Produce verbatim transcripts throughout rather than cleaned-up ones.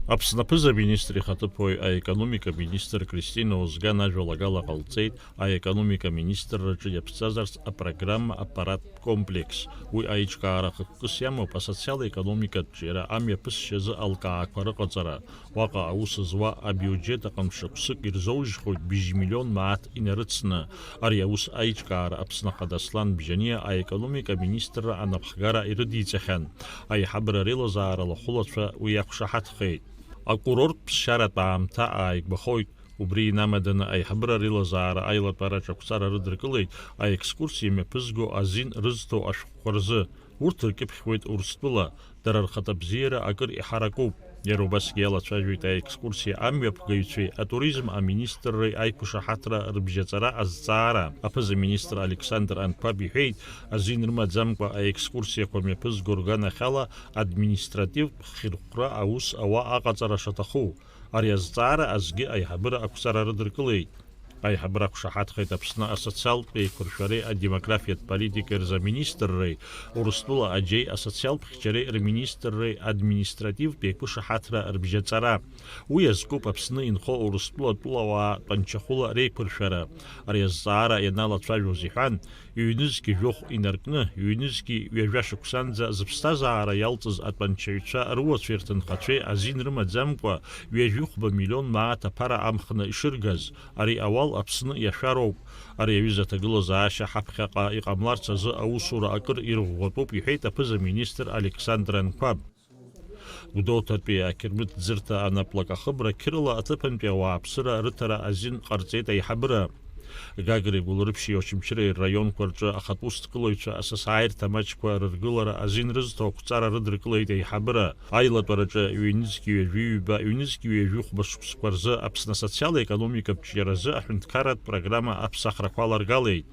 Аԥсны аԥыза-министр ихаҭыԥуаҩ аекономика министр Кристина Озган ажәалагала ҟалҵеит аекономика министрраҿы иаԥҵазарц апрограмма аппараттә комплекс. Уи аиҿкаара хықәкыс иамоуп асоциал-економикатә ҿиара амҩаԥысшьазы алкаақәа рыҟаҵара. Уаҟа аус зуа абиуџьет аҟынтә шықәсык ирзоужьхоит быжь миллион мааҭ инарыцны. Ари аус аиҿкаара Аԥсны Ахада Аслан Бжьаниа аекономика министрра анапхгара ирыдиҵахьан. Аиҳабыра реилазаара лахәылацәа уи иақәшаҳаҭхеит. Акурорттә ԥсшьаратә аамҭа ааигәахоит. Убри инамаданы аиҳабыра реилазаара аилатәараҿы ақәҵара рыдыркылеит аекскурсиа мҩаԥызго азин рызҭо ашәҟәқәа рзы. Урҭ ркьыԥхьуеит Урыстәыла, дара рхаҭабзиара акыр иҳаракуп. Иара убасгьы иалацәажәоит аекскурсиа амҩаԥгаҩцәеи атуризм аминистрреи аиқәшаҳаҭра рыбжьаҵара азҵаара. Аԥыза-министр Александр Анқәаб иҳәеит, азин рымаӡамкәа аекскурсиақәа мҩаԥызго рганахьала административтә хьырхәра аус ауа аҟаҵара шаҭаху. Ари азҵаара азгьы аиҳабыра ақәҵара рыдыркылеит. Аиҳабыра ақәшаҳаҭхеит Аԥсны асоциалтә еиқәыршәареи адемографиатә политикеи рзы аминистрреи, Урыстәыла аџьеи асоциалтә хьчареи рминистрреи административтә еиқәышаҳаҭра рыбжьаҵара. Уи иазкуп Аԥсны инхо Урыстәыла тәылауаа тәанчахәыла реиқәыршәара. Ари азҵаара ианалацәажәоз иҳәан, ҩнызқь жәохә инаркны, ҩнызқь ҩажәа шықәсанӡа зыԥсҭазаара иалҵыз атәанчаҩцәа рыуацәеи рҭынхацәеи азин рымаӡамкәа ҩажәихәба миллион мааҭ аԥара амхны ишыргаз, ари ауал Аԥсны иашәароуп. Ари аҩыза аҭагылазаашьа ҳаԥхьаҟа иҟамларц азы аусура акыр ирӷәӷәатәуп, иҳәеит аԥыза-министр Александр Анқәаб. Гәдоуҭатәи ақьырмыт ӡырҭа анаплакахыбра қьырала аҭыԥантәи ауааԥсыра рыҭара азин ҟарҵеит аиҳабыра. Гагреи Гәылрыԥшьи Очамчыреи рраионқәа рҿы ахатә усҭгылаҩцәа асасааирҭа маҷқәа рыргылара азин рызҭо ақәҵара рыдыркылеит аиҳабыра. Аилатәараҿы ҩнызқь ҩажәи ҩба, ҩнызқь ҩажәи хәба шықәсқәа рзы Аԥсны асоциал-економикатә ҿиаразы аҳәынҭқарратә программа аԥсахрақәа аларгалеит.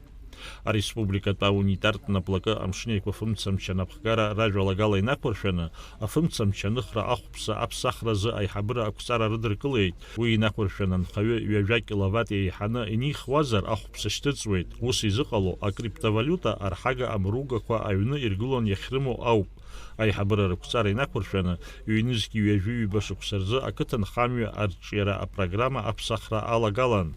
Ареспубликатә аунитартә наплакы Амшын-Еиқәа фымцамч анапхгара ражәалагала инақәыршәаны, афымцамч аныхра ахәԥса аԥсахразы аиҳабыра ақәҵара рыдыркылеит. Уи инақәыршәаны анхаҩы ҩажәа киловатт еиҳаны инихуазар, ахәԥса шьҭыҵуеит. Ус изыҟало, акриптовалиута арҳага амругақәа аҩны иргылон иахьрымоу ауп. Аиҳабыра рықәҵара инақәыршәаны, ҩнызқь ҩажәи ҩба шықәса рзы ақыҭанхамҩа арҿиара апрограмма аԥсахра алагалан.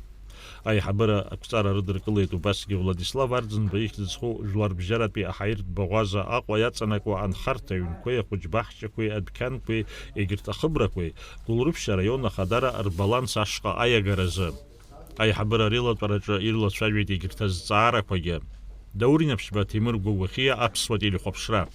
Аиҳабыра ақәҵара рыдыркылеит убасгьы Владислав Арӡынба ихьӡ зху жәларбжьаратәи аҳаиртә баӷәаза Аҟәа иаҵанакуа анхарҭа аҩнқәеи ахәыҷбаҳчақәеи адәқьанқәеи егьырҭ ахыбрақәеи Гәылрыԥшь араион ахадара рбаланс ашҟа аиагаразы. Аиҳабыра реилатәараҿы ирлацәажәеит егьырҭ азҵаарақәагьы. Даур Инаԥшьба, Ҭемыр Гәагәахиа, Аԥсуа телехәаԥшра.